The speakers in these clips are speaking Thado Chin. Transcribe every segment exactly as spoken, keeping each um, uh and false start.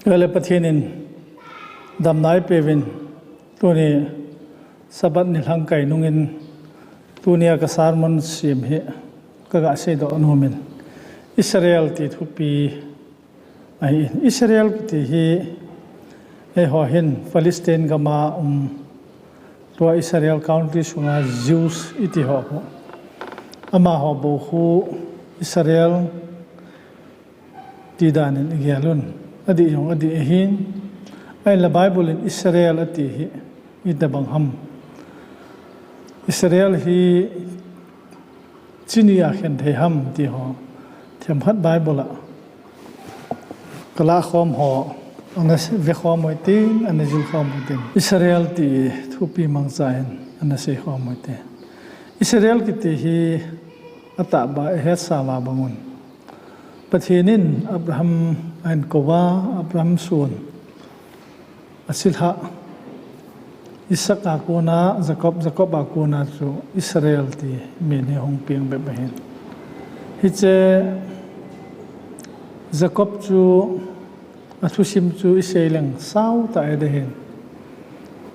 Ahile Pathen in damna eipeuvin, tuni Sabbath nilhang kai nungin, tunia ka sermon sem hi kaga seidoh nomin, Israel ti thupi ahin. Israel kiti hi, eiho hin Palestine gama um, tua Israel country sunga Jews iti ho khu, amaho bou khu Israel ti danin igel un. Adih jong adih ahin, ahinla Bible in Israel ati hi itobang ham? Israel hi chinia khen thei ham ti ho, themkhat Bible a kalahkhom ho ana vekhom u hitin, ana jilkhom u hitin, Israel ti thupi mangchan ana seikhom u hite. Israel kiti hi atahbeh a ihetsah uva bangun, Pathen in Abraham ahin kouva, Abraham son, achilhah Isaac a kona Jacob, Jacob a kona chu Israel ti min hi hung peng bep ahin. Hiche Jacob chu athusim chu isei leng sautah ahi ahin.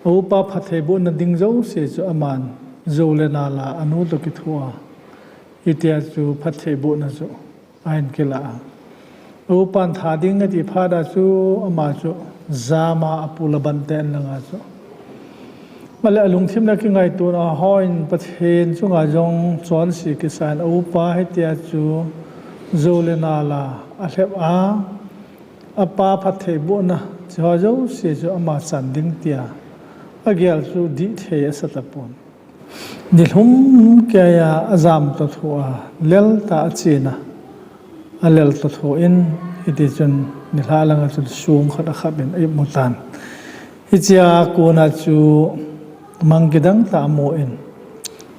Aupa phattheibohna ding jouse chu aman jou le nal a anu toh kithoa, hitia chu phattheibohna chu ahin kilah a, aupan tha ding ati phat a chu ama chu jama apu Laban te in langa chu, ahile alungthim le kingaitona hon Pathen chunga jong chonse kisan, aupa hitia chu jou le nal a alhep a, apa phattheibohna hicheho jouse chu ama chan ding tia agel chu dih thei asa tapon. Nilhum keiya ajam toh thoa leltah a achena, alel toh tho in, hitichun nilhah langa chun song khat akhap in eimutan. Hichea kona chu mang kidang tah amun,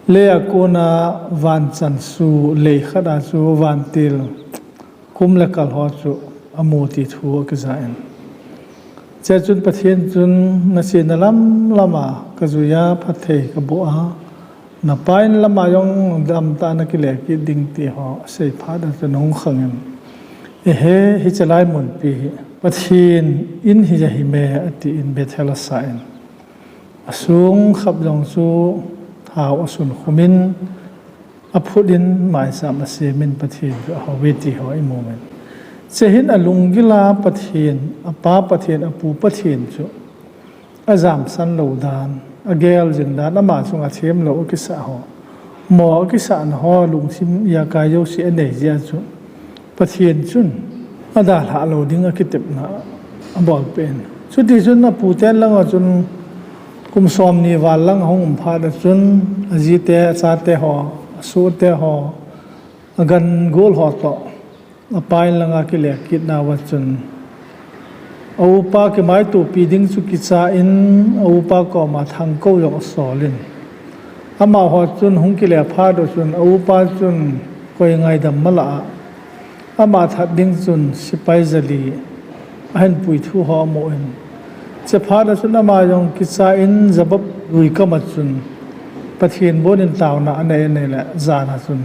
leia kona vanchansu lei khat a chu vantil kum le kal ho chu amu ti thu akijan. Hichea chun Pathen chun, nachena lamlam a kajuiya phatthei kaboh a, napa in lama jong damtah a nakile kit ding ti ho asei phat a chun ahung khangin, ehe, hiche lai munpi hi Pathen in hi ahi me, atin Bethel asan, asong khap jong chu thao asunkhumin, aphut in maicham asemin Pathen chu ahouve ti ho imun. Hiche hin alunggil a Pathen, apa Pathen, apu Pathen chu ajamsan lou dan, agel jing dan, ama chunga themlou akisah ho, mo akisahna ho, lungthim ijakai jouse anei jeh a chu Pathen chun adalhah lou ding akitepna abolpeh in. Chutichun aputen langa chun kum somni val lang ahung um phat a chun ajite, achate ho, asohte ho, agan gol ho toh apa in langa kile kitnauva chun, aupa kimaitopi ding chu kicha in, aupa koma thangkou jong asol in, amaho chun hung kile phat u chun aupa chun koi ngaidam malah a, ama that ding chun sepai jali ahin pui thu ho amun, hiche phat a chun ama jong kicha in Jabbok lui kam a chun Pathen bon in taona anei, anei le jan a chun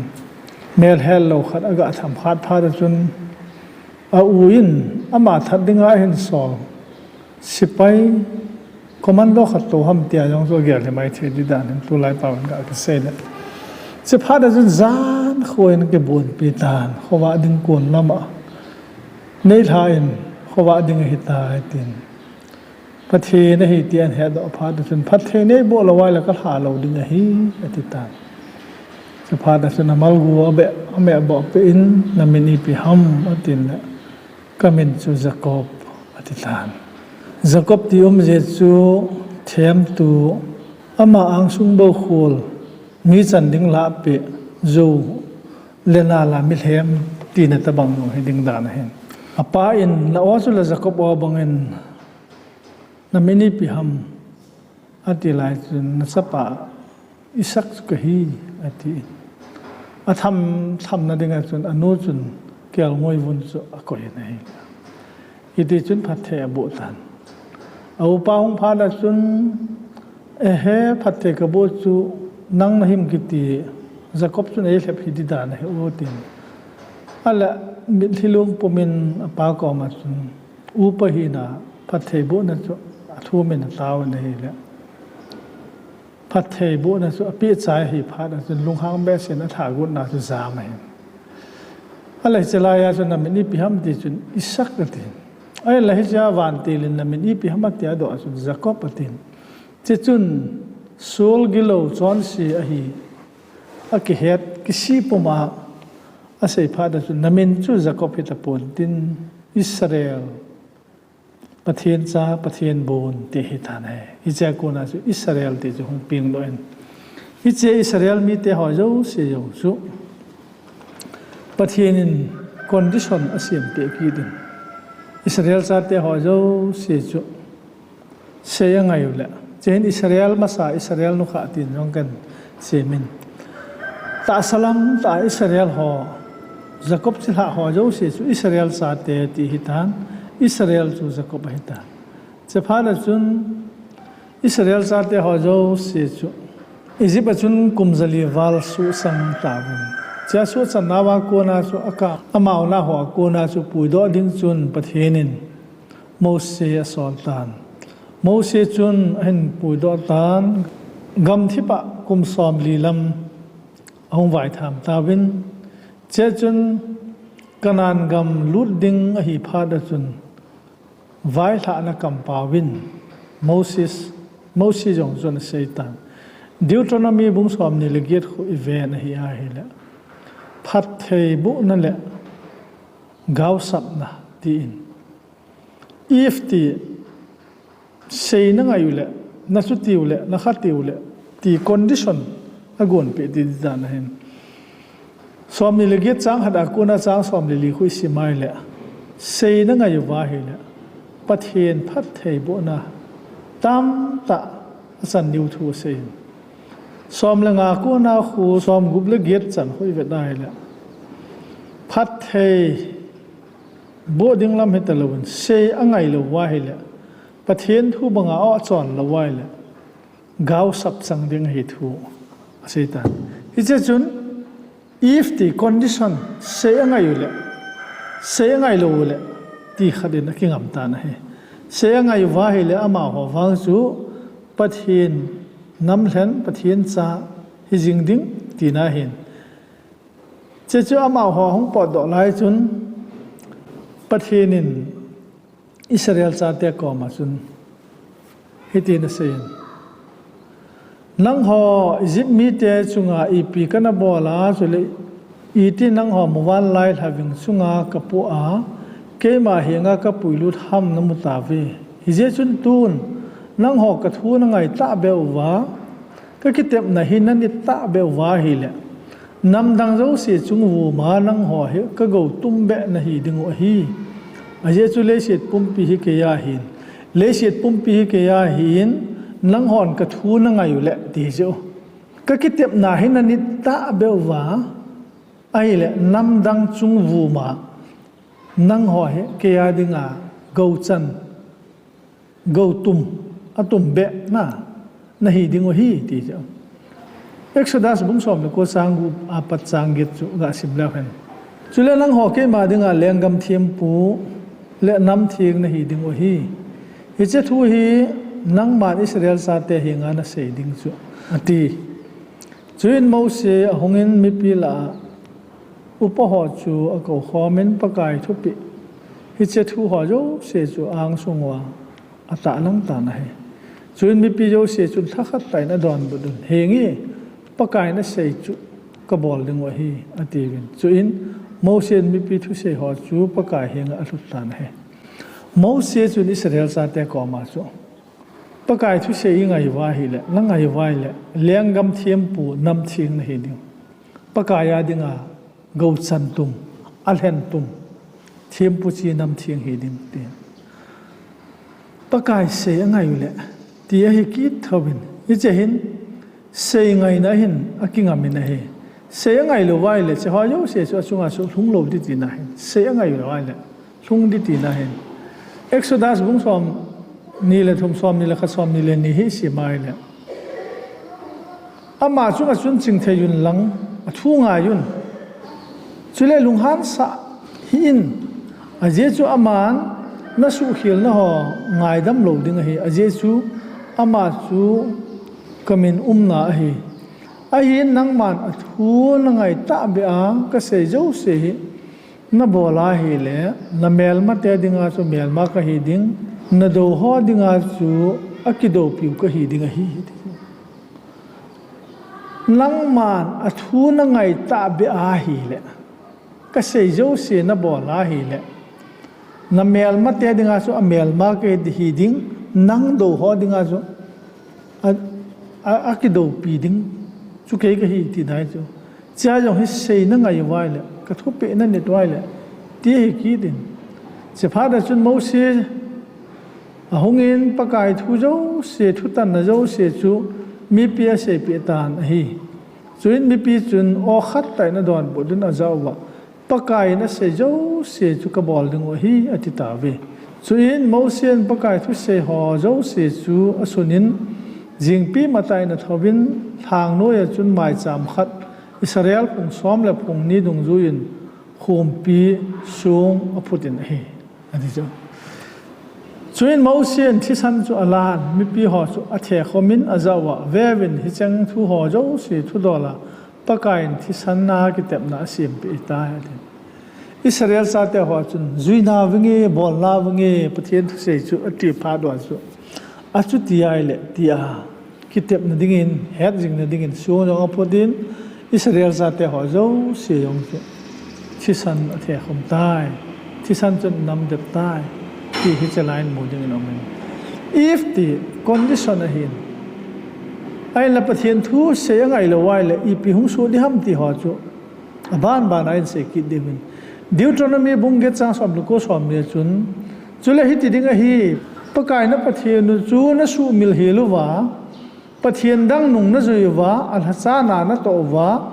melhel lou khat aga themkhat phat a chun, a-u in ama that dinga ahin sol sepai, commando khat tou ham tia jong chu agel himai thei ding dan hin tulai pao in ga kisei le. Hiche phat a chun jan kho in akibonpi tan, khovah ding kon lama, neilhah in, khovah ding ahitai tin, Pathen ahi ti ahin hedoh phat a chun, phatthei neiboh lou ahile kalha lou ding ahi, ati tan. Hiche phat a chun amalgu abeh, ameh abohpeh in, namin ipi ham atin le, kamin chu Jacob ati tan. Jacob ti um jeh chu themtu, ama angsung bou khol, mi chan ding lahpeh, jou le nal a milhem tina tobang jong hiding dan ahin. Apa in, na-o chu la Jacob o bangin, namin ipi ham ati lai chun, nachapa Isaac chu kahi, ati. Atham, thamna dinga chun anu chun kelngoi vun chu akoi in ahi. Hitichun phatthei aboh tan. A-upa hung phat a chun, ehe, phatthei kaboh chu nang nahim kiti, Jacob chun eilhep hiding dan ahi o tin, ahile mitlhi lungpumin apa koma chun, Upa hina phattheibohna chu athumin atao in ahile, phattheibohna chu apeh chai ahi phat a chun lunghang behseh in athagotna chu jam ahin. Ahile hiche laiya chun namin ipi ham ti chun Isaac atin. Ahile hichea vantil in namin ipi ham atia adoh a chun Jacob atin. Hichun Saul gilou chonse ahi akihet kisih puma asei phat a chun namin chu Jacob hitapon tin Israel, Pathen cha, Pathen bon ti ahitan ahi. Hichea kona chu Israel ti chu hung pengdoh in. Hiche Israel mite ho jouse jong chu Pathen in condition asempeh kit in. Israel chate ho jouse chu sei angai uleh, hiche hin Israel masa, Israel nukhah tin jong kahin semin. Tahsa lam tah Israel ho, Jacob chilhah ho jouse chu Israel chate ti ahitan, Israel chu Jacob ahitan. Hiche phat a chun Israel chate ho jouse chu Egypt a chun kum jali val suhsang tauvin. Hichea suhsang nauva kona chu aka, amaho a kona chu puidoh ding chun Pathen in Mose asol tan. Mose chun ahin puidoh tan, gamthip a kum somli lam ahung vaitham tauvin. Hichea chun Canaan gam lut ding ahi phat a chun vailhahna kampaovin Moses, Mose jong chun aseitan. Deuteronomy bung somni le get khu iven ahi ahile, phattheibohna le gaosapna tin, if ti, sei nangai uleh, nachuti uleh, nakhati uleh, ti condition agonpeh ding dan ahin. Somni le get chang khat a kona chang somli li khu isim ahile, sei nangai uva ahile Pathen phattheibohna tamtah achan diu thu aseiyin. Som le nga kona khu somgup le get chan khu ivet ahile, phatthei boh ding lam hitalouvin sei angailou uva ahile, Pathen thu banga achon lou uva ahile, gaosap chang ding ahi thu aseitan. Hiche chun if ti condition, sei angai uleh, sei angailou uleh ti khat in akingam tan ahi. Sei angai uva ahile amaho vang chu Pathen namlhen, Pathen cha hijing ding tina ahin. Hiche chu amaho ahung potdoh lai chun Pathen in Israel chate koma chun hitin aseiyin, nangho Egypt mite chunga ipi kana bol a, chule iti nangho muvanlai lhaving chunga kapoh a, keima henga kapuilut ham namu tauve. Hijeh chun tun nangho kathu nangai tahbeh uva, kakitepna hi nanit tahbeh uva ahile, namdang jouse chung vuma nangho hi kagou tumbeh nahi dingu ahi. Ajeh chu leiset pumpi hi keiya ahin, leiset pumpi hi keiya ahin, nanghon kathu nangai uleh ti jeh u. Kakitepna hi nanit tahbeh uva ahile, namdang chung vuma nangho hi keiya dinga gouchan, goutum, atumbehna nahi dingu ahi ti jeh u. Exodus bung som le ko chang gup apat chang get chu gasim leu hen. Chule nangho keima dinga lenggam thempu le namtheng nahi dingu ahi. Hiche thu hi nangman Israel chate henga nasei ding chu, ati. Chuin Mose ahungin mipi lah a upaho chu akoukhomin Pakai thupeh hiche thuho jouse chu angsunguva atahlang tan ahi. Chuin mipi jouse chun lhakhat tah in adonbut un, henge, Pakaiyin asei chu kabol dingu ahi, atiuvin. Chuin Mosen mipi thuseiho chu Pakai henga alhut tan ahi. Mose chun Israel chate koma chu, Pakai thusei ingai uva ahile, nangai uva ahile, lenggam thempu namtheng nahi ding. Pakaiya dinga gouchan tum, alhen tum, thempu chi namtheng hi ding ti. Pakai sei angai uleh ti ahi kit thouvin, hiche hin sei ngaina hin akingamin ahi. Sei angailou uva ahile hicheho jouse chu achunga chu lhunglou ding tina ahin, sei angailou uva ahile lhung ding tina ahin. Exodus bung somni le thum, somni le khat, somni le ni hi isim ahile, ama chunga chun chingthei unlang, athu ngaiyun. Chule lunghansah hih in, ajeh chu aman nasuhkhelna ho ngaidam lou ding ahi. Ajeh chu ama chu kamin umna ahi. Ahin nangman athu nangai tahbeh a kasei jouse hi nabol ahile, namelmate dinga chu melma kahi ding, nadou ho dinga chu akidoupiu kahi ding ahi. Nangman athu nangai tahbeh ahile, kasei jouse nabol ahile, namelmate dinga chu amelma kahi ding, nangdou ho dinga chu a, a, akidoupi ding chu kei kahi ti nai chu. Chea jong hi sei nangai uva ahile, kathupeh nanit uva ahile, ti hi kit in. Chephat a chun Mosi ahungin Pakai thu jouse, thutanna jouse chu mipi aseipeh tan ahi. Chuin mipi chun aw khat tah in adonbut in ajah uva, Pakaiyin asei jouse chu kabol dingu ahi, ati tauve. Chuin Mosi in Pakai thusei ho jouse chu asunin, jingpi matah in athouvin, lhang noiya chun maicham khat, Israel phung som le phung ni dungjuiyin, khumpi sung aphutin ahi, ati chu. Chuin Mosi in thisan chu alan, mipi ho chu athekhomin ajah uva, veuvin, hicheng thu ho jouse thudola Pakaiyin thisan a kitepna asempeh ahitai, ati. Israel chate ho chun, juinauvinge, bolnauvinge, Pathen thusei chu, ati phat uva chu, achuti ahile, tia kitepna dingin, hetjingna dingin, sung jong aphutin, Israel chate ho jouse jong chu thisan athekhom tai, thisan chun anamdep tai, ti hiche lai in mu dingin aumin. If ti condition ahin. Ahinla Pathen thusei angailou uva ahile, ipi hung soh ding ham ti ho chu, abanban a insei kit diuvin. Deuteronomy bung get chang som le ko, som le chun, chule hiti ding ahi, Pakai na Pathen u chu nasuhmil hel uva, pathen dang nung najui uva, alhacha na natoh uva,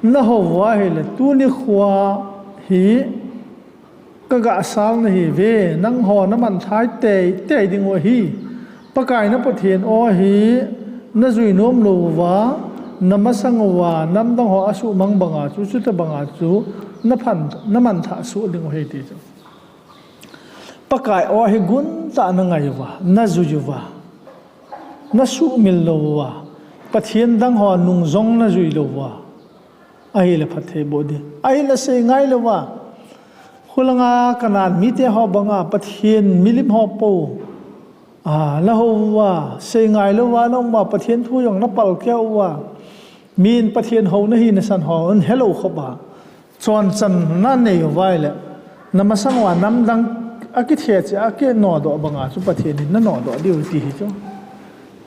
nahou uva ahile, tuni khoa hi kagahsal nahiuve, nangho namanthai teitei dingu ahi. Pakai na Pathen aw hi najui nomlou uva, namasang uva, namdang ho asuhmang banga chu, chuti banga chu naphan, namanthah soh dingu ahi, ti chu. Pakai aw hi guntah nangai uva, najui uva, nasuhmil lou uva, pathen dang ho nung jong najui lou uva ahile phatthei boh ding. Ahinla seingai louva, khulanga Canaan mite ho banga Pathen milim ho pou, a, nahou uva, seingai louva naum uva, Pathen thu jong napalkeh uva, min Pathen houna hi nasan ho ahelou khop a, chonchanna nanei uva ahile, namasang uva namdang akithe cheh a akinodoh banga chu Pathen in nanodoh diu ti hi chu.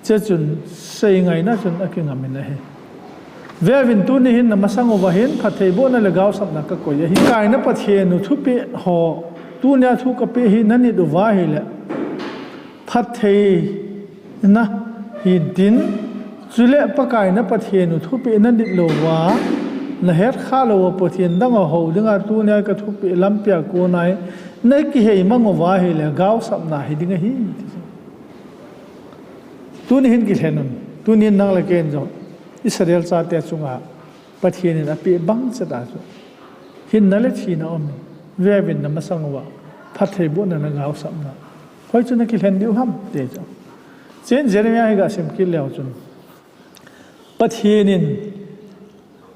Chuchun seingaina chun akingamin ahi. Veuvin, tuni hin namasang uva hin phattheibohna le gaosapna kakoi ahi. Pakai na Pathen u thupeh ho, tunia thu kapeh hi nanit uva ahile, phattheina hintin, chule Pakai na Pathen u thupeh nanit louva, nahetkhah louva Pathen dang ahou dinga tunia kathupeh lampia kona hi nakiheimang uva ahile, gaosapna hiding ahi. Tuni hin kilhenun, tuni hin nang le kei in jong Israel chate chunga Pathen in apeh bang cheta chu hinna le thina aumin, veuvin, namasang uva phattheibohna le gaosapna, hoi chu nakilhen diu ham, ti chu. Chuin Jeremiah hi gasim kit leu chun, Pathen in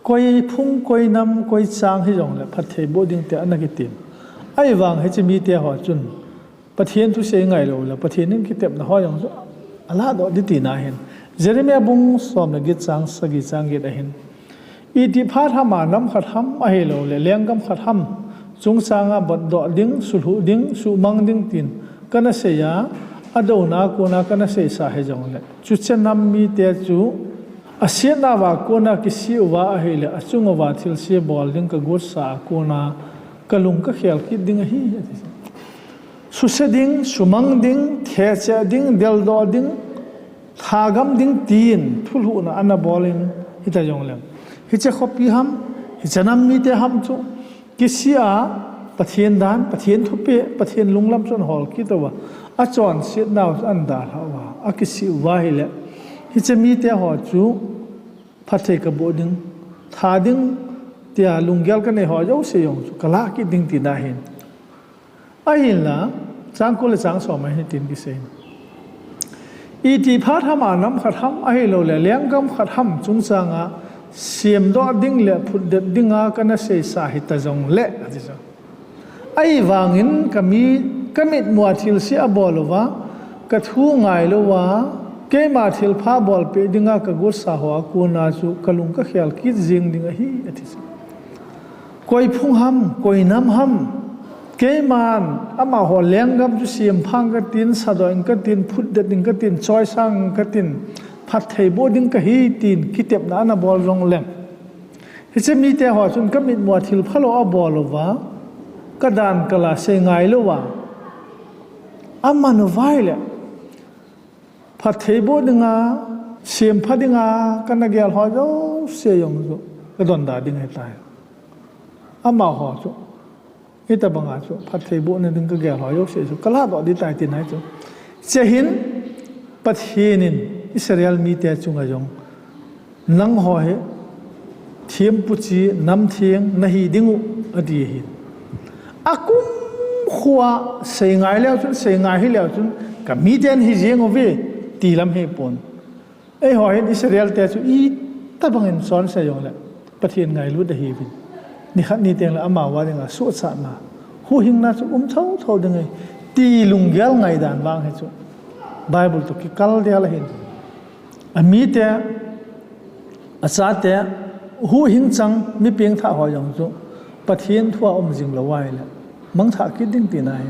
koi phung, koi nam, koi chang hijongle phattheiboh ding tia anakitem. Ahivang hiche mite ho chun Pathen thusei ngailou le Pathen in kitepna ho jong chu alahdoh ding tina ahin. Jeremiah bung som le get chang sagi, chang get ahin, itih phat hama nam khat ham ahiloule lenggam khat ham chungchanga botdoh ding, sulhuh ding, suhmang ding tin kanasei a, adouna kona kanaseisa hijongle, chuche nam mite chu asetnauva kona kisih uva ahile, achunguva thilse bol ding kagutsah a kona kalung kakhel kit ding ahi, ati. Suse ding, sumang ding, thecheh ding, deldoh ding, lhagam ding tin thulhuhna anabolin, hita jongleng, hiche khopi ham, hiche nam mite ham chu kisih a, Pathen dan, Pathen thupeh, Pathen lunglam chu anahol kit uva, achonsetnau chu anadalhah uva, akisih uva ahile, hiche mite ho chu phatthei kaboh ding, lha ding tia lunggel kanei ho jouse jong chu kalah kit ding tina ahin. Ahinla, Chang ko le chang som a hitin kisei. Iti phat ham a nam khat ham ahilou le lenggam khat ham chungchang a semdoh ding le phutdet ding a kana seisa hita jongle, ati chu. Ahivangin ka mi, ka mitmua thilse abol uva, ka thu ngailou a, keima thilpha bolpeh dinga ka gotsa ho a kona chu ka lung ka khel kit jing ding ahi, ati chu. Koi phung ham, koi nam ham, keiman amaho lenggam chu semphang katin, sadoh in katin, phutdet in katin, choisang in katin, phatthei boh ding kahi tin kitepna ana bol jongleng, hiche mite ho chun ka mitmua thilphalou abol uva, ka dan kala sei ngailou a, aman uva ahile, phatthei boh dinga, sempha dinga kana gel ho jouse jong chu ka donda ding ahitai. Amaho chu, hitobanga chu phatthei bohna ding ka gel ho jouse chu ka ladoh ding tai tin ahi chu. Hiche hin Pathen in Israel mite chunga jong, nangho hi thempu chi, namtheng nahi dingu, ati ahi. Akumkhoa sei ngai leu chun, sei ngai hileu chun, ka miten hi jeng uve, ti lam hipon. Eiho hin Israel te chu itobangin chonse jongle, Pathen ngailut ahiuvin, nikhat ni tengle amavang dinga suhchatna, huhhingna chu um thotho ding ahi, ti lunggel ngaidan vang hi chu Bible toh kikal del ahin. Amite, achate, huhhing chang mi pengthah ho jong chu Pathen thua um jing lou ahile, mangthah kit ding tina ahi.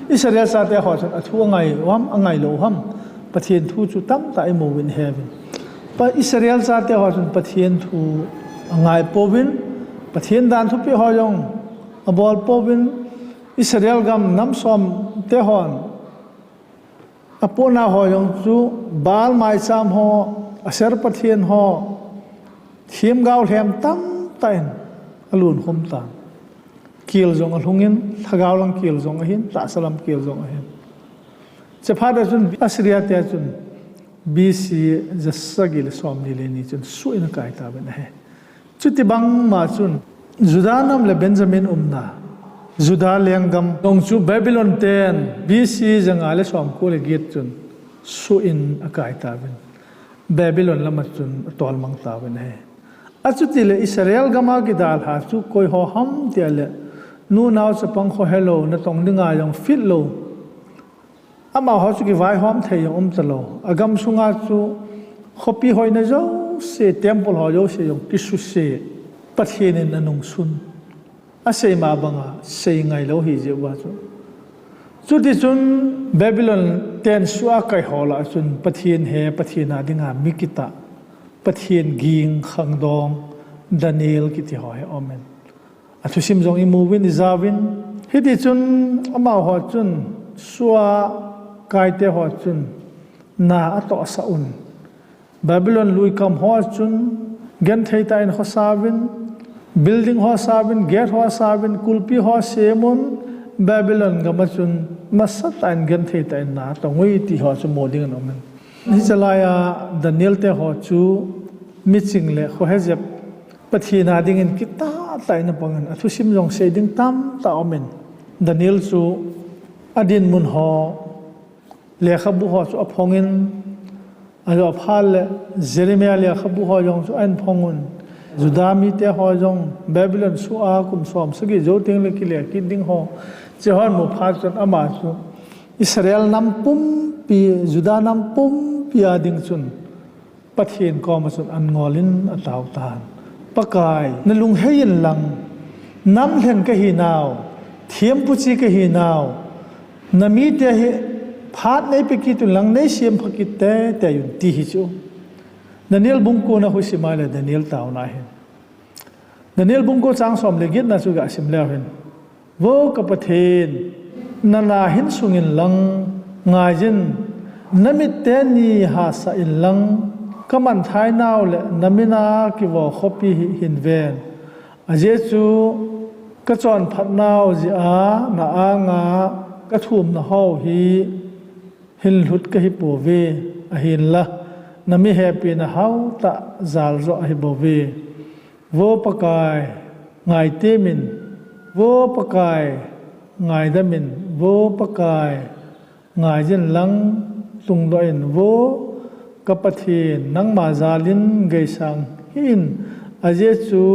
Israel chate ho chun athu angai u ham, angailou u ham, Pathen thu chu tamtah imu uvin iheuvin. Pa Israel chate ho chun Pathen thu angai pouvin, Pathen dan thupeh ho jong abol pouvin, Israel gam nam som te hon apohna ho jong chu Baal maicham ho, Asher pathen ho, themgao lhem tamtah in alunkhum tan. Kel jong alhungin, lhagao lang kel jong ahin, tahsa lam kel jong ahin. Chephat a chun Assyria te chun B C jasagi le somni le ni chun suh in akai tauvin ahi. Chuti bangma chun Judah nam le Benjamin umna, Judah lenggam jong chu Babylon ten B C janga le somko le get chun suh in akai tauvin, Babylon lama chun atolmang tauvin ahi. Achuti le Israel gama kidalha chu koi ho ham tia le, nu nao chapang khohelou, natong dinga jong fit lou, amaho chu kivaihom thei jong um talou. Agam sunga chu khopi hoina jouse, temple ho jouse jong kisuse, Pathen in anungsun. Aseima banga sei ngailou ahijeh uva chu. Chutichun Babylon ten suh a kai ho lah a chun Pathen he, Pathen a dinga mi kitah, Pathen ging khangdong, Daniel kiti ho hi aumin. Athusim jong imu uvin, ijauvin. Hitichun amaho chun suh a kaite ho chun na atohsah un. Babylon luikam ho chun genthei tah in khosa uvin, building ho sa uvin, gate ho sa uvin, kulpi ho sem un, Babylon gam a chun masatah in genthei tah in na atong uve ti ho chu mu dingin aumin. Hiche laiya Daniel te ho chu miching le khohejep, Pathen a dingin kitah tah in apangin, athusim jong sei ding tamtah aumin, Daniel chu adinmun ho, lekhabu ho chu aphongin, ajou phat le Jeremiah lekhabu ho jong chu ahin phong un, Judah mite ho jong Babylon suh a kum som sagi jou tengle kile kit ding ho, hiche hon mu phat chun ama chu Israel nam pumpi, Judah nam pumpi a ding chun Pathen koma chun an ngolin atao tan. Pakai, nalunghei inlang, namlhen kahi nau, thempu chi kahi nau, namite hi phat neipe kit unlang, neisempha kit teitei un, ti hi chu Daniel bung ko na husim a le Daniel taona hin. Daniel bung ko chang som le get na chu gasim leu hin, Vo ka Pathen, nana hin sung inlang, ngaiyin, namit teni hahsah inlang, kamanthai nau le namin a kivo khopi hi hin ven. Ajeh chu kachonphat nau jeh a na anga kathumna ho hi hin lhut kahi pouve, ahinla nami hepina haotah jal joh ahi bouve. Vo Pakai, ngaitemin, Vo Pakai, ngaidamin, Vo Pakai, ngaijin lang lungdoh in, Vo ka Pathen, nangma jalin geisang hih in, ajeh chu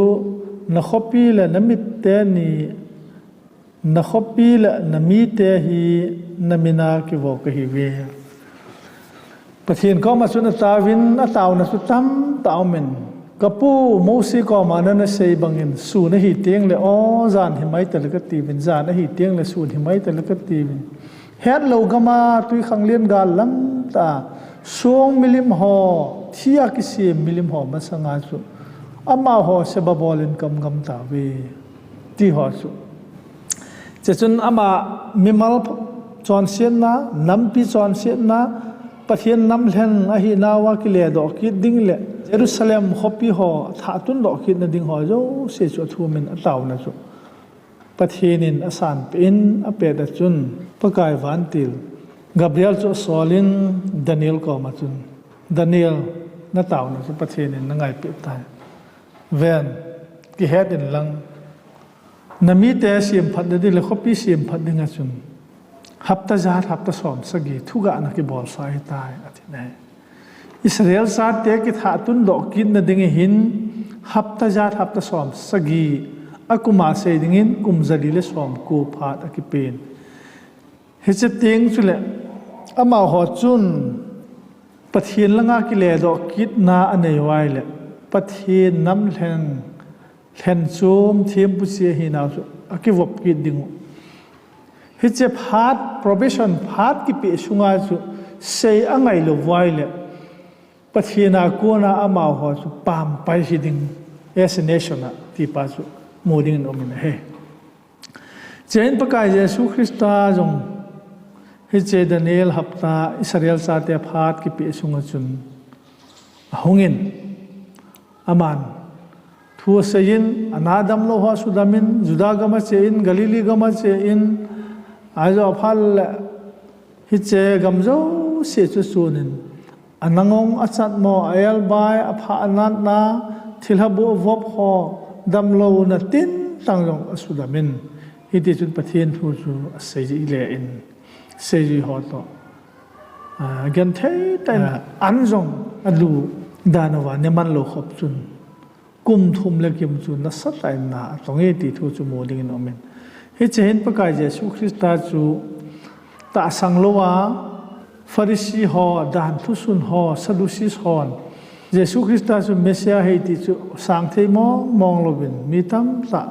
na khopi le na mitte ni, na khopi le na mite hi na mina kivo kahiuve. Pathen koma chun ataovin, ataona chu tamtah aumin, Ka pu Mosi koma nana sei bangin, sun ahi tengle aw, jan hi mai tale katiuvin, jan ahi tengle sun hi mai tale katiuvin. Hetlou gama twikhanglen gal lamtah a song milim ho, thi a kisem milim ho masanga chu amaho seba bolin kaum gam tauve, ti ho chu. Chuchun ama mimal chonsetna, nampi chonsetna, Pathen namlhen ahinauva kiledoh kit ding le Jerusalem khopi ho thah tundoh kitna ding ho jouse chu athumin ataona chu Pathen in asanpeh in apet a chun Pakai vantil Gabriel chu asolin Daniel koma chun, Daniel, nataona chu Pathen in nangaipeh tai. Ven, kihet inlang, namite semphat nading le khopi semphat dinga chun hapta jat, hapta som sagi thugahna kibolsa ahitai, ati ahi. Israel chate kithah tundoh kitna dinga hin hapta jat, hapta som sagi, akuma sei dingin kum jali le somko phat akipen. Hiche teng chule amaho chun Pathen langa kiledoh kitna anei uva ahile Pathen namlhen, lhenchom thempu cheh ahinau chu akivop kit dingu. Hiche phat, probation phat kipeh sunga chu sei angailou uva ahile Pathen a kona amaho chu pampai hiding, as a nation a, tipa chu mu dingin aumin ahi. Chuin Pakai Jesu Christa jong hiche Daniel hapta Israel chate phat kipeh sunga chun ahungin, aman thu aseiyin, ana damlou ho asudamin, Juda gam achen, Galilee gam achen, ajo aphat le hiche gam jouse chu sunin, anangong, achatmo, a-elbai, aphah anatna, thilha boh vop ho, damlouna tintang jong asudamin, hitichun Pathen thu chu aseijui le in, seijui ho toh, a, genthei tah in, a, an jong alu dan uva, ne manlou khop chun kum thum le kim chu nasatah in na atonge ti thu chu mu dingin aumin. Hiche hin Pakai Jesu Christa chu tahsan louva, Pharisee ho, danthu sun ho, Sadducees hon Jesu Christa chu Messiah ahi ti chu sangthei mong mong louvin, mi tamtah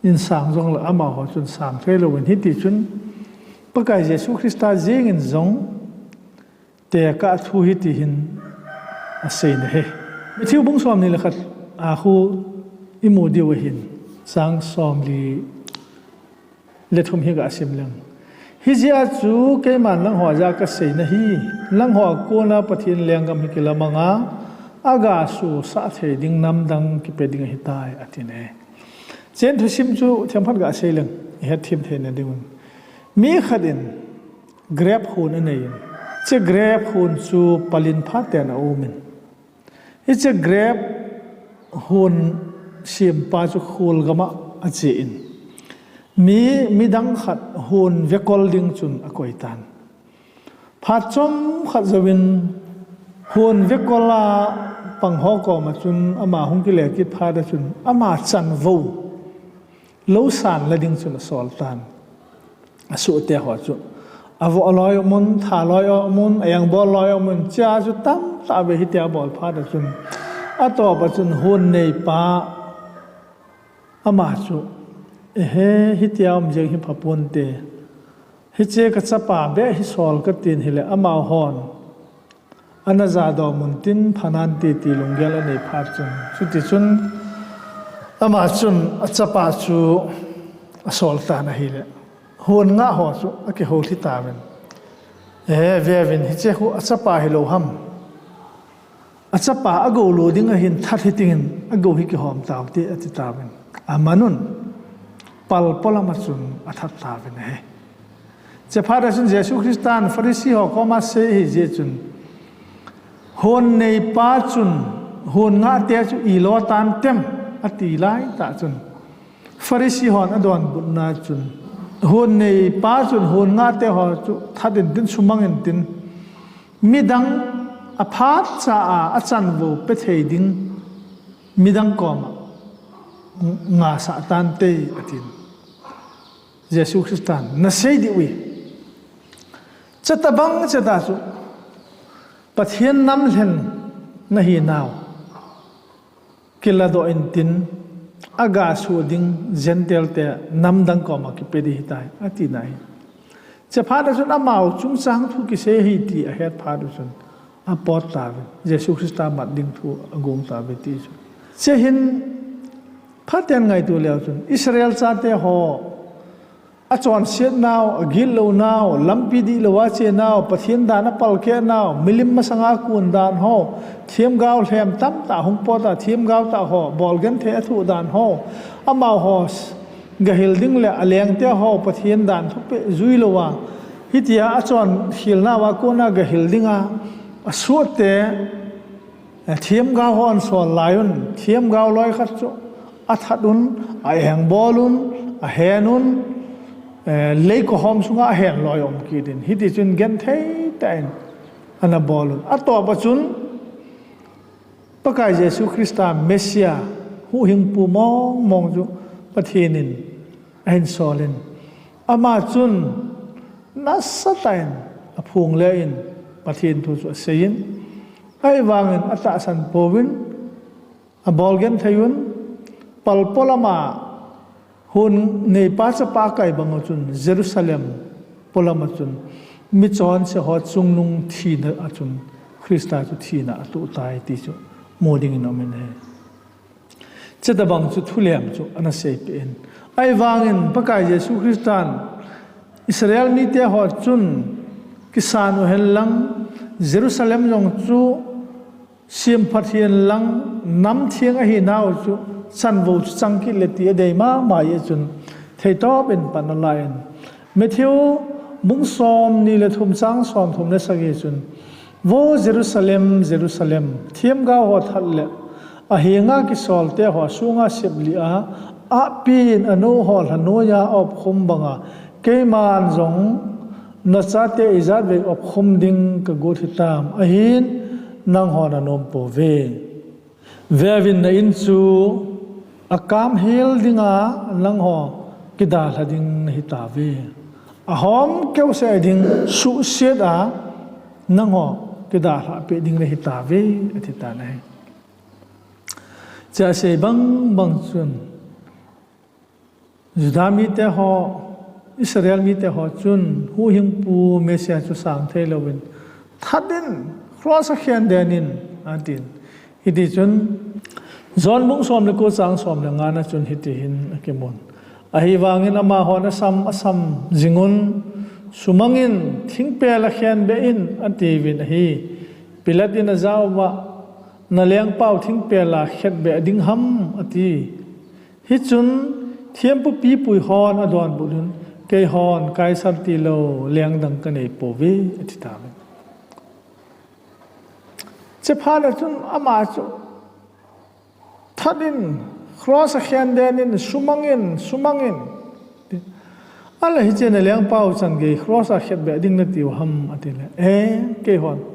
in sang jongle amaho chun sangthei louvin, hitichun Pakai Jesu Christa jengin jong tekah thu hiti hin aseina ahi. Matthew bung somni le khat a khu imu diu ahin, chang somli le thum hi gasim leng. Hijeh a chu keiman nangho jah a kaseina hi, nangho a kona Pathen lenggam hi kilamanga, aga sosah thei ding namdang kipe ding ahitai, atin ahi. Chen thusim chu themkhat gasei leng, ihet them theina dingun. Mi khat in grape hon aneiyin, hiche grape hon chu palin phaten aumin, hiche grape hon sempa chu khol gam a achen, mi, midang khat hon vekol ding chun akoitan. Phat chomkhat jouvin hon vekol a pangho koma chun ama hung kile kit phat a chun ama chanvou lou san la ding chun asoltan. Asohte ho chu avoh loi aumun, tha loi aumun, a-engbol loi aumun, chea chu tamtah ve. Hitia abol phat a chun, atopa chun hon neipa ama chu, Ehe, hitia um jeng hi phaponte. Hiche kachapa beh hi sol katin hile amahon ana jadoh mun tin phanante ti lunggel anei phat chun, chutichun ama chun achapa chu asoltan ahile, hon ngah ho chu akihoulim tauvin, Ehe, veuvin, hiche khu achapa hilou ham? Achapa agou lo ding ahin, that hitin agou hi kihom taute, atitauvin. Amanun pal polam a chun athat tauvin ahi. Hiche phat a chun Jesu Christan Pharisee ho koma asei ahijeh chun, hon neipa chun hon ngahte chu ilo tantem, ati laitah chun, Pharisee hon adonbutna chun, Hun neipa chun hun ngahte ho chu that intin, sumang intin, midang aphat cha a achanvou pethei ding midang koma ngah sah tante, atin. Jesu Christan nasei diu hi. Chuti bang cheta chu Pathen nam lhen nahinau kiladoh intin, aga suh ding Gentile te namdang koma kipe ding ahitai, ati nai. Chuphat a chun amau chungchang thu kisei ahi ti ahet phat a chun apot tauve. Jesu Christa mat ding thu agong tauve ti chu. Chuhin phaten ngaito leu chun Israel chate ho achonset nau, agilou nau, lampi dihlou a che nau, Pathen dan apalkeh nau, milim masanga kun dan ho, themgao lhem tamtah hung pot a, themgao tah ho bolgenthei athoh dan ho, amaho gahil ding le alengte ho Pathen dan thupeh juilou a, hitia achonkhel nauva kona gahil dinga asuhte, themgao ho ahin sol lai un, themgao loi khat chu athat un, aengbol un, ahen un, eh, leikohom sunga ahen loi um kit in, hiti chun genthei tah in ana bol un. Atopa chun Pakai Jesu Christa Messiah, huhhingpu mong mong chu Pathen in ahin sol in, ama chun nasatah in aphong le in Pathen thu chu asei in, ahivangin atahsan pouvin, abolgenthei un, palpo lama hun neipa chapa akai bang a chun Jerusalem polama chun michonse ho chungnung thina a chun Christa chu thina atoh tai ti chu mu dingin um in ahi. Chuti bang chu thulem chu ana seipeh in, ahivangin Pakai Jesu Christan Israel mite ho chun kisan u hen lang, Jerusalem jong chu semphat hihen lang, nam theng ahinau chu chanvou chu chang kit le ti adei mama jeh chun theitop in pan ala in, Matthew bung somni le thum chang somthum le sagi chun, Vo Jerusalem, Jerusalem, themgao ho that le ahenga kisolte ho sunga seplih a, ahpin anu ho lhanoiya aopkhum banga keiman jong nachate ijat vei opkhum ding kagot hitam, ahin nanghon nanom pouve. Veuvin, na-in chu akamhel dinga nangho kidalha ding nahitauve. Ahom keuseh ding suhset a nangho kidalhah peh ding nahitauve, atitan ahi. Chua asei bang bang chun Juda mite ho, Israel mite ho chun huhhingpu Messiah chu sang theilouvin, that in, cross a khen den in, atin. Hiti chun John bung som le ko chang som le nga na chun hiti hin akimun, Ahivangin amahon asam asam jingun, sumangin, thingpel a khenbeh in, atiuvin ahi. Pilate in ajah uva, Nalengpau thingpel a khetbeh ding ham, ati. Hichun thempu pipui hon adonbutun, Keihon Kaisar tilou lengdang kanei pouve, atitauve. Chuphat a chun ama chu that in, cross a khen den in, sumangin, sumangin, ala hiche nalengpau changei cross a khetbeh ding natiu ham, atile, E, keihon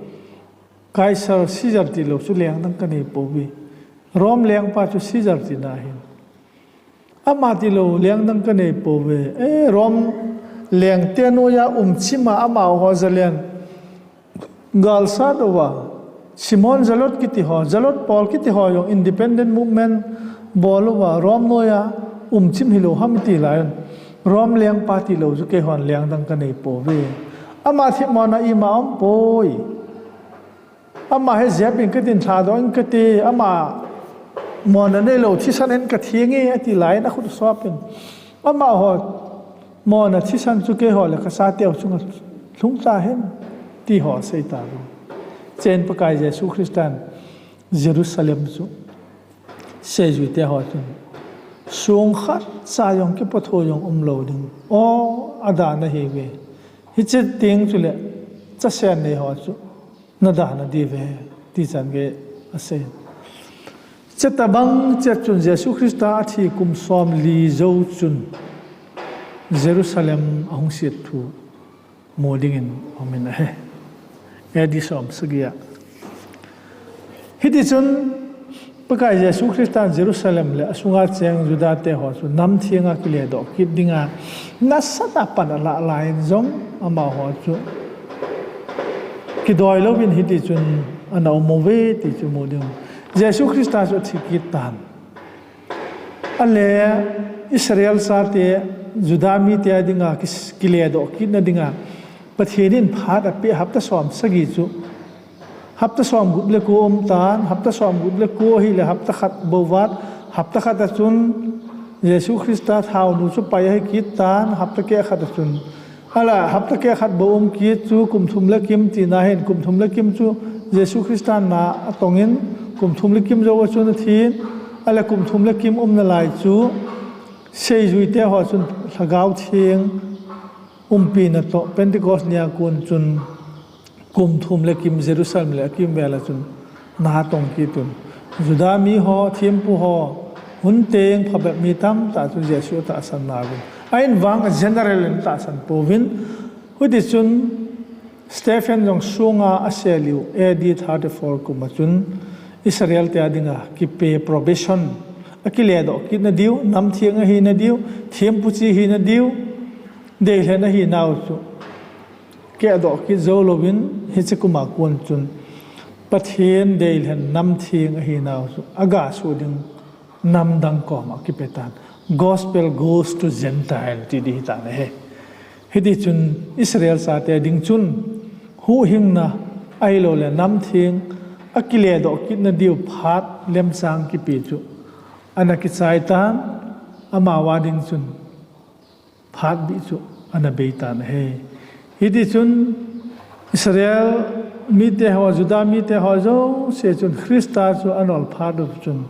Kaisar, Caesar tilou chu lengdang kanei pouve. Rome lengpa chu Caesar tina ahin, ama tilou lengdang kanei pouve. E, Rome lengte noiya umchima amaho jalen galsat uva, Simon Zealot kiti ho, Zealot Paul kiti ho jong independent movement bol uva Rome noiya umchim hilou ham ti laiyun, Rome lengpa tilou chu keihon lengdang kanei pouve. Ama themmona ima umpoi. Ama hi jep in katin, lhadoh in kati, ama mona neilou thisan in kathi nge, ati laiyin akhut asopin, amaho mona thisan chu keiho le kachateu chunga lhung tahen, ti ho asei tauvin. Chuin Pakai Jesu Christan Jerusalem chu seijuite ho chun song khatcha jong kipathu jong umlou ding, o, adan ahiuve. Hiche teng chule chasen nei ho chu nadalha diuve, ti changei asei. Chutobang chet chun Jesu Christa athi kum somli jou chun Jerusalem ahung siet thu mu dingin aumin ahi. A D som sagi a. Hiti chun Pakai Jesu Christa in Jerusalem le asunga cheng Juda te ho chu nam thenga kiledoh kit dinga nasatah a pan alah laiyin jong amaho chu kidoi louvin hiti chun ana um uve ti chu mu ding. Jesu Christa chu athi kit tan. Ale Israel chate Juda mite a dinga kis-, kiledoh kitna dinga Pathen in phat apeh hapta som sagi chu hapta som gup le ko um tan, hapta som gup le ko ahile hapta khat bou vat, hapta khat a chun Jesu Christa thaonu chu pai ahi kit tan, hapta keh khat a chun. Ala, hapta keh khat bou um kit chu kum thum le kim tina hin, kum thum le kim chu Jesu Christa na atongin, kum thum le kim jou a chun athin, ale kum thum le kim umna lai chu seijui te ho chun Lhagao Theng umpina toh Pentecost nia kon chun kum thum le kim Jerusalem le akimvel a chun na atong kit un. Juda mi ho, thempu ho, hun teng phabep mi tamtah chu Jesu atahsan nauvin. Ahin vang general in atahsan pouvin. Hiti chun Stephen jong sunga asel u A D thirty-four kum a chun Israel te a dinga kipe probation, akiledoh kitna diu, nam theng ahina diu, thempu chi hina diu, deilhen ahinau chu kedoh kit jou louvin hiche kum a kon chun Pathen deilhen nam theng ahinau chu aga soh ding nam dang koma kipe tan. Gospel goes to Gentile ti ding hitan ahi. Hiti chun Israel chate ding chun huhhingna ahilouleh nam theng akiledoh kitna diu phat lemchang kipe chu ana kichai tan, amavang ding chun phat bih chu ana bei tan ahi. Hiti chun Israel mite ho, Juda mite ho jouse chun Christa chu anol phat u chun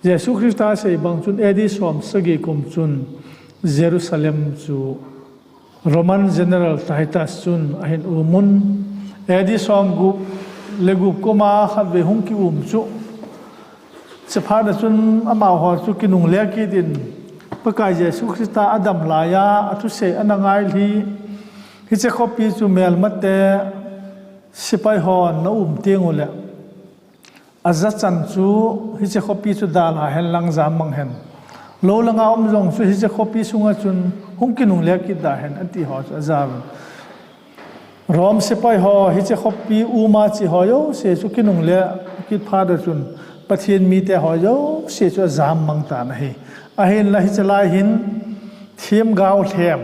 Jesu Christa asei bang chun A D som sagi kum chun Jerusalem chu Roman General Titus chun ahin um un, A D som gup le gup kum a khatvei hung kium chu, hiche phat a chun amaho chu kinungle kit in, Pakai Jesu Christa adam laiya athusei ana ngailhi, hiche khopi chu melmate sepai hon ana um teng uleh, ajachan chu hiche khopi chu dalha hen lang jammang hen. Lou langa um jong chu hiche khopi sunga chun hung kinungle kit da hen ati ho chu ajauvin. Rome sepai ho hiche khopi uma che ho jouse chu kinungle kit phat a chun Pathen mite ho jouse chu ajammang tan ahi. Ahinla hiche lai hin themgao lhem,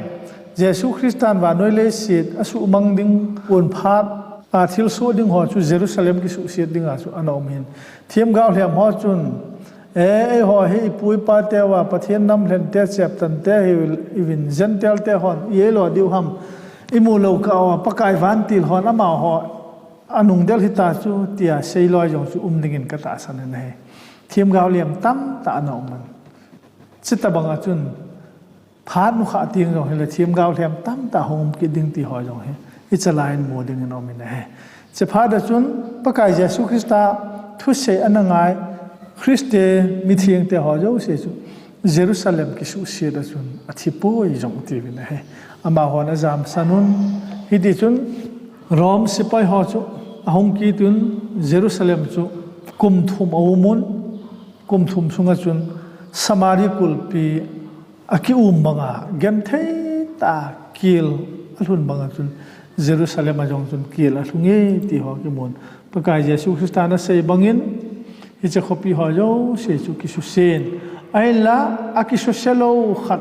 Jesu Christan vannoi leiset asuhmang ding kon phat a thilsoh ding ho chu Jerusalem kisuhset dinga chu ana um hin. Themgao lhem ho chun, E, eiho hi ipu ipa teuva Pathen namlhen te cheptan te hiuvin, Gentile te hon i-eilo diu ham, imu lou kah uva Pakai vantil hon amaho anungdel hita chu, tia seiloi jong chu um dingin katahsan in ahi. Themgao lhem tamtah ana um in. Chutobang a chun phat nukhah teng jong hile themgao lhem tamtah hung um kit ding ti ho jong hi hiche lai in mu dingin aumin ahi. Hiche phat a chun Pakai Jesu Christa thusei ana ngai Christian mithengte ho jouse chu Jerusalem kisuhset a chun athipoi jong atiuvin ahi. Amahon ajamsan un, hiti chun Rome sepai ho chu ahung kit un Jerusalem chu kum thum aum un, kum thum sunga chun Samari kulpi akium banga, genthei tah a kel alhun banga chun Jerusalem a jong chun kel alhunge ti ho kimun. Pakai Jesu Christan asei bangin hiche khopi ho jouse chu kisusen. Ahinla akisuse lou khat,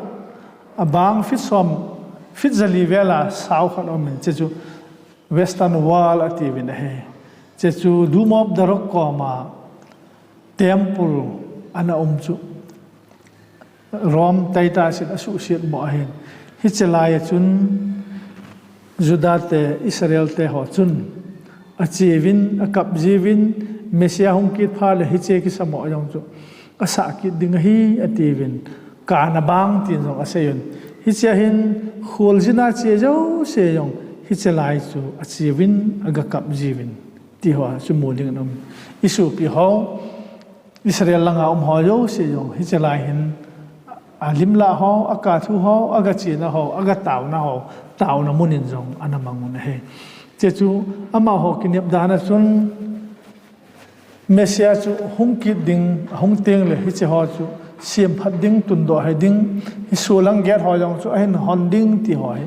abang feet som, feet jali vel a sao khat aumin, hiche chu Western Wall atiuvin ahi. Hiche chu Dome of the Rock koma temple ana um chu Rome Titus in asuhset mo ahin. Hiche lai a chun Juda te, Israel te ho chun acheuvin, akap jiuvin, Messiah hung kit phat le hiche kisamo jong chu asah kit ding ahi atiuvin, kana bang tin jong aseiyun. Hiche a hin kholjin a che jouse jong hiche lai chu acheuvin, agakap jiuvin ti ho chu mu dingin um. Isopi ho Israel langa um ho jouse jong hiche lai hin alimlah ho, akathu ho, agachena ho, agataona ho, taona mun in jong ana mang un ahi. Hiche chu amaho kinep dan a chun Messiah chu hung kit ding, ahung teng le hiche ho chu semphat ding, tundoh hei ding, hiche solang get ho jong chu ahin hon ding ti ho hi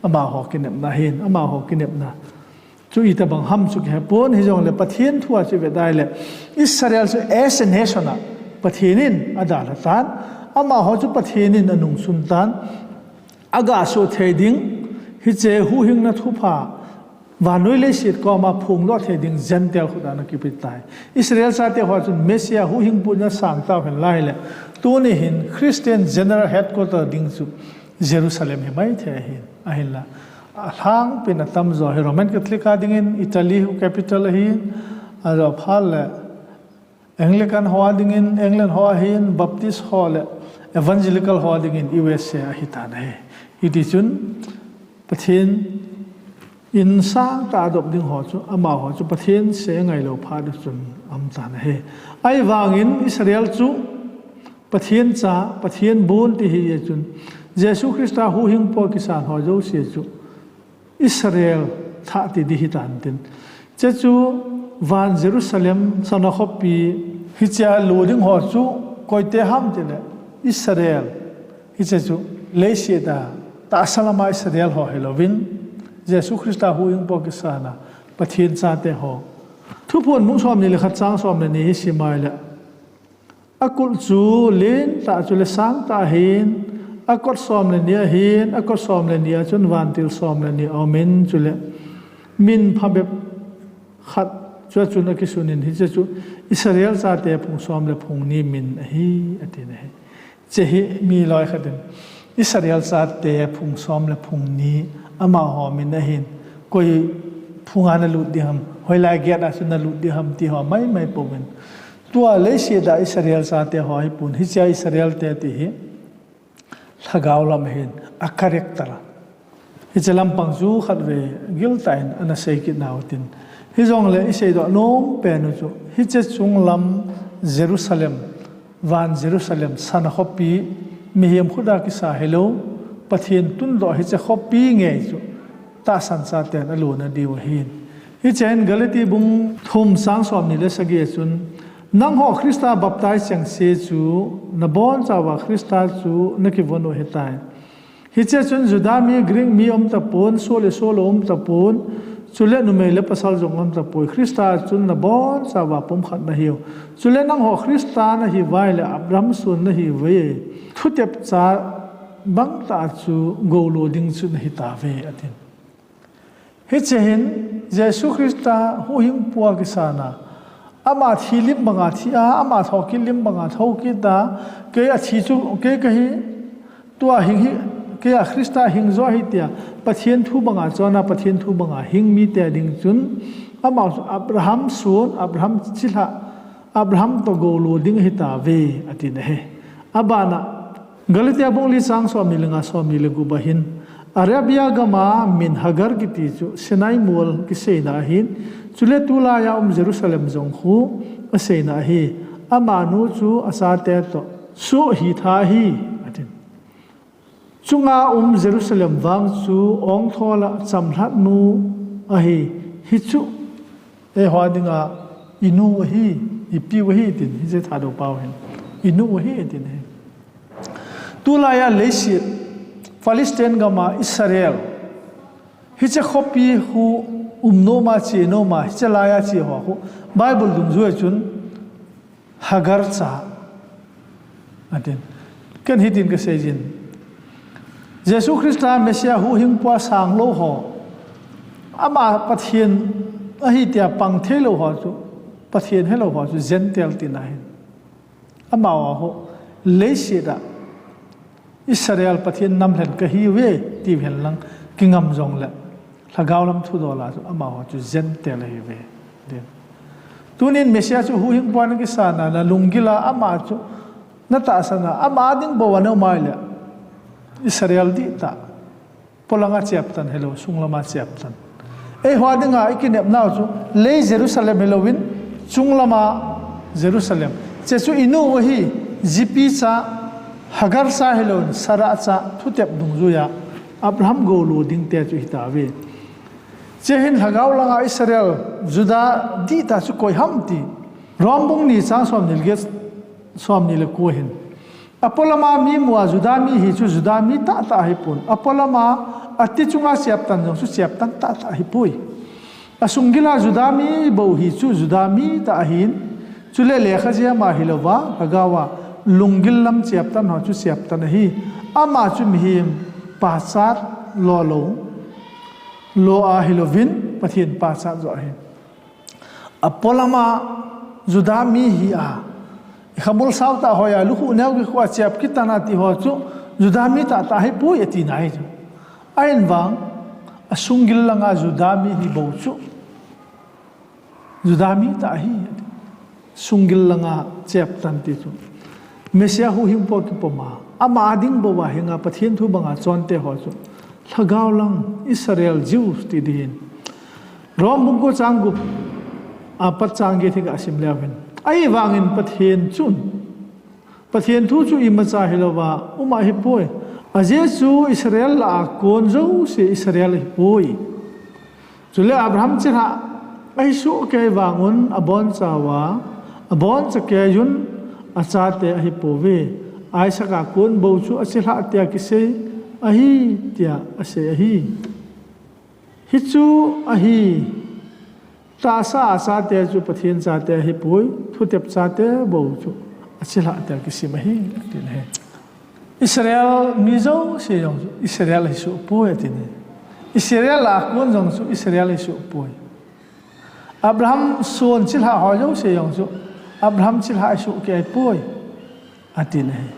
amaho kinepna ahin, amaho kinepna chu itobang ham chu kihe pon, hijongle Pathen thu a chu ivet a ahile Israel chu as a nation a Pathen in adalha tan, amaho chu Pathen in anungsun tan, aga soh thei ding, hiche huhhingna thupha vannoi leiset koma phongdoh thei ding Gentile khut a ana kipe tai. Israel chate ho chun Messiah huhhingpu in asang tau hen la ahile, tuni hin Christian General Headquarter ding chu Jerusalem hi maithei ahin, ahinla alhangpin atamjo hi Roman Catholic a dingin Italy hu capital ahin, ajo phat le Anglican ho a dingin England ho ahin, Baptist ho le Evangelical ho a dingin U S A ahitan ahi. Hitichun Pathen in sangtah a adop ding ho chu, amaho chu Pathen seh angailou phat chun aumtan ahi. Ahivangin Israel chu Pathen cha, Pathen bon ti hijeh chun, Jesu Christa huhhingpu a kisan ho jouse chu Israel thah ti ding hitan tin. Hiche chu van Jerusalem, sana khopi, hichea lo ding ho chu koite ham tile Israel. Hiche chu leiset a tahsa lama Israel ho hilouvin, Jesu Christa huhhingpu a kisan a Pathen chate ho. Thuphon bung somni le khat chang som le ni hi sim a ahile, akul chu lentah chule sangtah ahin, akot som le ni ahin, akot som le ni a chun vantil som le ni aumin, chule min phabep khat chu achun akisunin, hiche chu Israel chate phung som le phung ni min ahi, atin ahi. Hiche hi mi loi khat in Israel chate phung som le phung ni amaho min ahin, koi phunga nalut ding ham, hoilai get a chu nalut ding ham ti ho maimai pouvin, tua leiset a Israel chate ho ahipon, hichea Israel te ti hi lhagao lam ahin, a character a. Hiche lampang chu khatvei giltah in ana sei kit nau tin. Hijongle iseidoh nom pen u chu, hiche chunglam Jerusalem, van Jerusalem, sana khopi, mihem khut a kisa hilou, Pathen tundoh hiche khopi ngei chu tahsan chaten alona diu ahin. Hiche hin Galati bung thum chang somni le sagi a chun, nangho Christa baptize chengse chu nabonchauva Christa chu nakivon u ahitai. Hiche chun Juda mi, Greek mi umtapon, soh le sohlou umtapon, chule numei le pasal jong umtapoi, Christa chun nabonchauva pumkhat nahiu. Chule nangho Christa nahiuva ahile Abraham son nahiuve, thutep cha bangtah chu goulo ding chu nahitauve, atin. Hiche hin Jesu Christa huhhingpu a kisan a, ama thi lim banga thi a, ama thokit lim banga thokit a, kei athi chu kei kahi, tua hing hi, keia Christa hing jo ahi tia Pathen thu banga chon a, Pathen thu banga hing mite ding chun, amau chu Abraham son, Abraham chilhah, Abraham toh goulo ding ahitauve, atin ahi. Abana Galatia bung li chang somni le nga, somni le gup a hin, Arabia gama min Hagar kiti chu Sinai mol kiseina ahin, chule tulaiya um Jerusalem jong khu aseina ahi. Amanu chu achate toh soh hitha ahi, atin. Chunga um Jerusalem vang chu ongthola chamlhatnu ahi. Hichu eiho dinga inu ahi, ipiu ahi tin, hiche Thadou pao hin inu ahi tin ahi. Tulaiya leiset, Palestine gama Israel, hiche khopi khu umnoma chenoma, hiche laiya che ho khu Bible dungjuia chun Hagar cha, atin. Ken hitin kaseijin, Jesu Christa Messiah huhhingpu a sanglou ho, ama Pathen ahi tia pang theilou ho chu, Pathen helou ho chu Gentile tina ahin. Amau a khu leiset a Israel Pathen namlhen kahiuve tiu henlang, kingam jongle lhagao lam thudol a chu amaho chu Gentile ahiuve. Tunin Messiah chu huhhingpu a nakisan a, nalunggil a ama chu natahsan a, ama ding bou ana um ahile Israel dihtah, polanga cheptan hilou, sunglama cheptan. Eiho dinga ikinepnau chu lei Jerusalem hilouvin, chunglama Jerusalem. Hiche chu inu ahi, jipi cha, Hagar cha hilouvin Sarah cha thutep dungjuiya Abraham goulo dingte chu hitauve. Hiche hin lhagao langa Israel, Juda dihtah chu koi ham ti Rom bung ni chang somni le get, somni le ko hin. Apolama mi mua Juda mi hi chu Juda mi tahtah ahipon, apolama ati chunga cheptan jong chu cheptan tahtah ahipoi. Asunggila Juda mi bou hi chu Juda mi tah ahin, chule lekha jema hilouva, lhagaova lunggil lam cheptan ho chu cheptan ahi. Ama chu mihem pachat lo lou, lo ahilouvin Pathen pachat joh ahi. Apolama Juda mi hi a, ikhamul sao tah hoiya, lukhuh neo kikhuh a chep kit tan ati ho chu Juda mi tahtah ahipoi atina ahi chu. Ahin vang, asunggil langa Juda mi hi bou chu Juda mi tah ahi, sunggil langa cheptan ti chu. Messiah huhhingpu akipoma, ama ading bouva hinga Pathen thu banga chonte ho chu lhagao lang Israel, Jews ti ding hin. Rom bung ko chang gup apat chang get hi gasim leu hen. Ahivangin Pathen chun, Pathen thu chu imacha hilouva um ahipoi. Ajeh chu Israel lah a kon jouse Israel ahipoi. Chule Abraham chilhah ahisoh kei vangun abonchauva, aboncha keiyun achate ahipouve. Isaac a kon bou chu achilhah tia kisei ahi, tia asei ahi. Hichu ahi, tahsa a chate chu Pathen chate ahipoi, thutep chate bou chu achilhah tia kisim ahi, atin ahi. Israel mi jouse jong chu Israel ahisoh poi, atin ahi. Israel a kon jong chu Israel ahisoh poi. Abraham son chilhah ho jouse jong chu Abraham chilhah ahisoh kei ahipoi, atin ahi.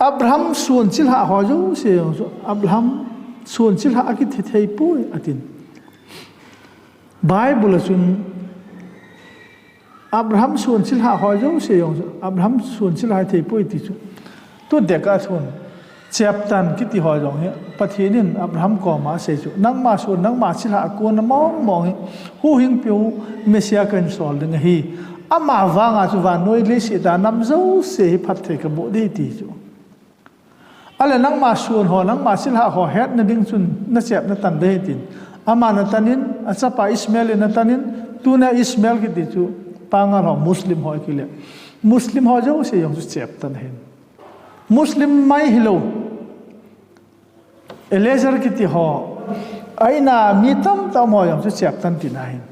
Abraham son chilhah ho jouse jong chu Abraham son chilhah akithi thei poi, atin. Bible a chun Abraham son chilhah ho jouse jong chu Abraham son chilhah thei poi ti chu. Tun tekah chun cheptan kiti ho jong hi Pathen in Abraham koma asei chu, nangma son, nangma chilhah a kona mong mong hi huhhingpu Messiah kahin sol ding ahi. Ama vanga chu vannoi leiset a nam jouse hi phatthei kaboh ding ahi ti chu. Ahile nangma son ho, nangma chilhah ho hetna ding chun nachep natan ding ahi tin. Ama natan in, achapa Ishmael in natan in, tuna Ishmael kiti chu Pangal ho, Muslim ho kile. Muslim ho jouse jong chu chep tan ahin. Muslim mai hilou, Eliezer kiti ho, a-in a mi tamtah um ho jong chu chep tan tina ahin.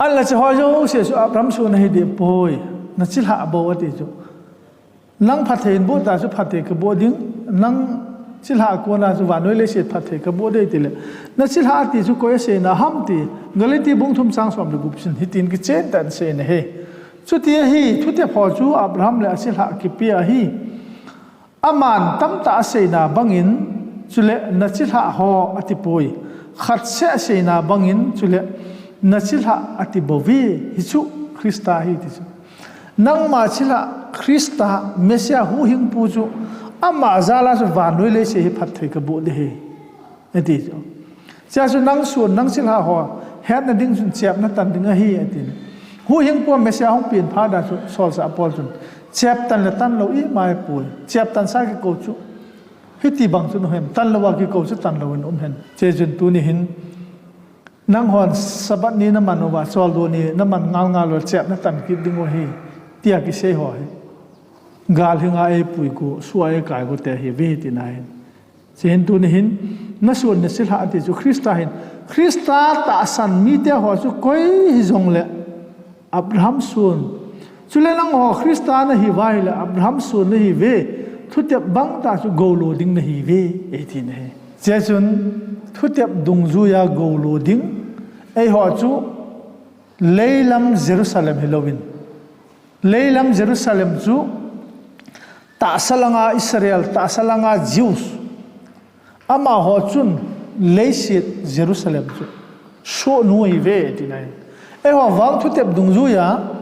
Ahinla hiche ho jouse chu Abraham son ahi deh poi, nachilhah bou ati chu. Nang phatthei in boh ta chu phatthei kaboh ding, nang chilhah a kona chu vannoi leiset phatthei kaboh ding tile, nachilhah ati chu koi aseina ham ti Galati bung thum chang som le gup chun hitin kichen tah in asei ahi. Chuti ahi, thutep ho chu Abraham le achilhah kipe ahi. Aman tamtah aseina bangin, chule nachilhah ho atipoi. Khatseh aseina bangin, chule nachilhah atibouve, hichu Christa ahi ti chu. Nangma chilhah Christa, Messiah huhhingpu chu, ama jal a chu vannoi leiset hi phatthei kaboh ding ahi, ati chu. Hichea chu nang son, nang chilhah ho hetna ding chun chep natan ding ahi, atin. Huhhingpu Messiah hung pen phat a chu solchah Paul chun, chep tan le tan lou ima ahipoi. Chep tansa kikou chu hiti bang chun um hen, tan louva kikou chu tan louvin um hen. Hiche chun tuni hin, nanghon Sabbath ni naman uva, choldo ni naman ngal ngal uva chep natan kit dingu ahi, tia kisei ho hi gal hinga eipui go, soh a eikai go te ahiuve tina ahin. Hiche hin tuni hin, nason nachilhah ati chu Christa ahin. Christa tahsan mite ho chu koi hijongle Abraham son. Chule nangho Christa nahiuva ahile Abraham son nahiuve. Thutep bangtah chu goulo ding nahiuve, eitin ahi. Hiche chun thutep dungjuiya goulo ding, eiho chu leilam Jerusalem hilouvin, leilam Jerusalem chu tahsa langa Israel, tahsa langa Jews, amaho chun leiset Jerusalem chu sohnu ahiuve tina ahi. Eiho vang thutep dungjuiya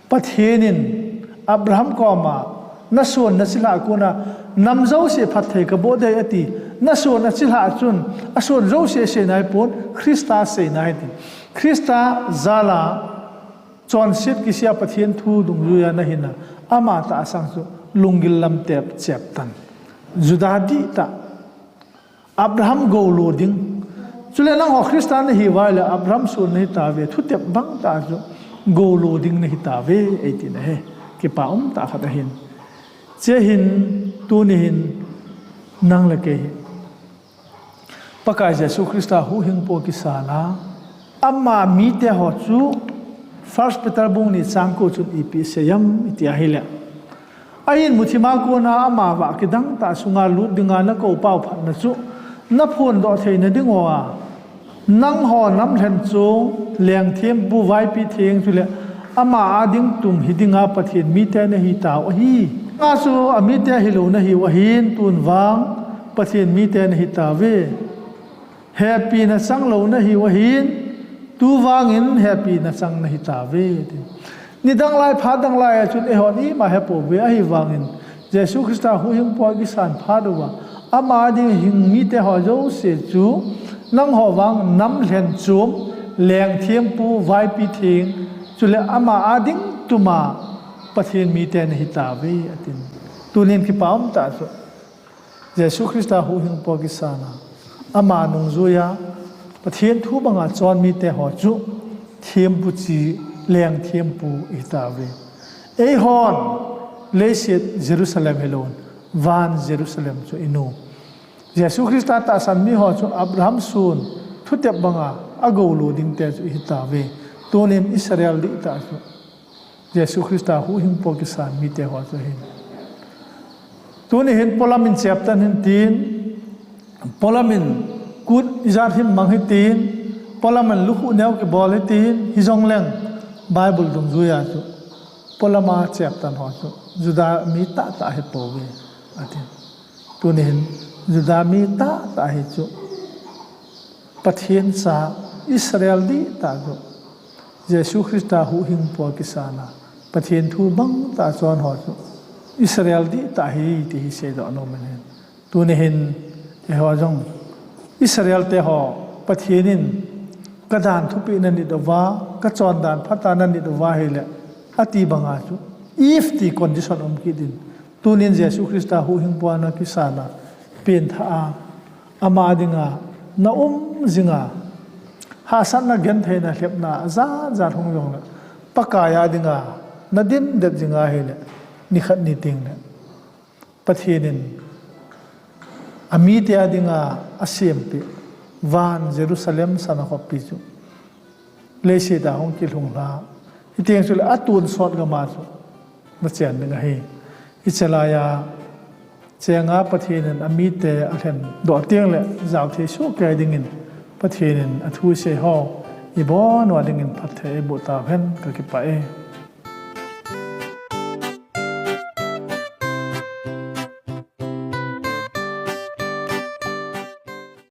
Pathen in Abraham koma, nason nachilhah a kona nam jouse phatthei kaboh ding ahi ati. Nason achilhah chun ason jouse aseina ahipon, Christa aseina ahi ti. Christa jal a chonset kisih a Pathen thu dungjuiya nahina, ama tahsan chu Lunggil lam tep chep tan. Juda dihtah. Abraham goulo ding. Chule nangho Christa nahi uva ahile Abraham son nahi tauve, thutep bang tah chu goulo ding nahi tauve, eiti nahi. Kipa um tah khat ahin. Hiche hin, tuni hin, nang le kei hi Pakai Jesu Christa huhhingpu kisan a, ama mite ho chu First Peter bung ni chang ko chun ipi asei em iti ahile, ahin muthim a kona ama vah kidang tah sunga lut dinga nakou pau phatna chu naphondoh theina ding uva, nangho namlhen chom, lengthempu, vaipi theng chule ama ading tum hi dinga Pathen mite nahi tau ahi. Achu amite hilou nahiu ahin, tun vang Pathen mite nahi tauve. Hepina changlou nahiu ahin, tu vangin hepina chang nahi tauve, ati. Nidang lai, phat dang lai a chun eihon ima hepouve, ahivangin Jesu Christa huhhingpu a kisan phat uva, ama ading hing mite ho jouse chu, nangho vang namlhen chom, lengthempu, vaipi theng, chule ama ading tuma Pathen mite nahi tauve, atin. Tunin kipa um tah chu, Jesu Christa huhhingpu a kisan a, ama nungjuia Pathen thu banga chon mite ho chu thempu chi, lengthempu ihi tauve. Eihon leiset Jerusalem hilouvin, van Jerusalem chu inom. Jesu Christa tahsan mi ho chu Abraham son thutep banga agoulo dingte chu ihi tauve. Tunin Israel dihtah chu Jesu Christa huhhingpu a kisan mite ho chu ahin. Tuni hin polam in chep tan hitin, polam in kut ijat him mang hitin, polam in lukhuh neo kibol hitin, hijongleng Bible dungjuia chu polam a chep tan ho chu Juda mi tahtah ahipouve, ati. Tuni hin Juda mi tahtah hi chu Pathen cha, Israel dihtah chu Jesu Christa huhhingpu a kisan a, Pathen thu bangtah chon ho chu Israel dihtah ahi ti hi seidoh nom in ahi. Tuni hin eiho jong Israel te ho, Pathen in kadan thupeh nanit uva, kachondan phatah nanit uva ahile, ati banga chu if ti condition um kit in, tunin Jesu Christa huhhingpu a nakisan a, pengthah a, ama dinga naum jinga, hahsatna, gentheina, lhepna jat jat hung jongle, Pakai a dinga nadin det jinga ahile, nikhat ni tengle Pathen in amite a dinga asempeh van Jerusalem sana khopi chu leiset a hung kilhung lha, hiteng chule atonsot gam a chu nachen ding ahi. Hiche laiya chenga Pathen in amite alhendoh tengle jaothei sohkei dingin Pathen in athu isei ho ibon uva dingin phatthei eiboh tauhen, kakipah e.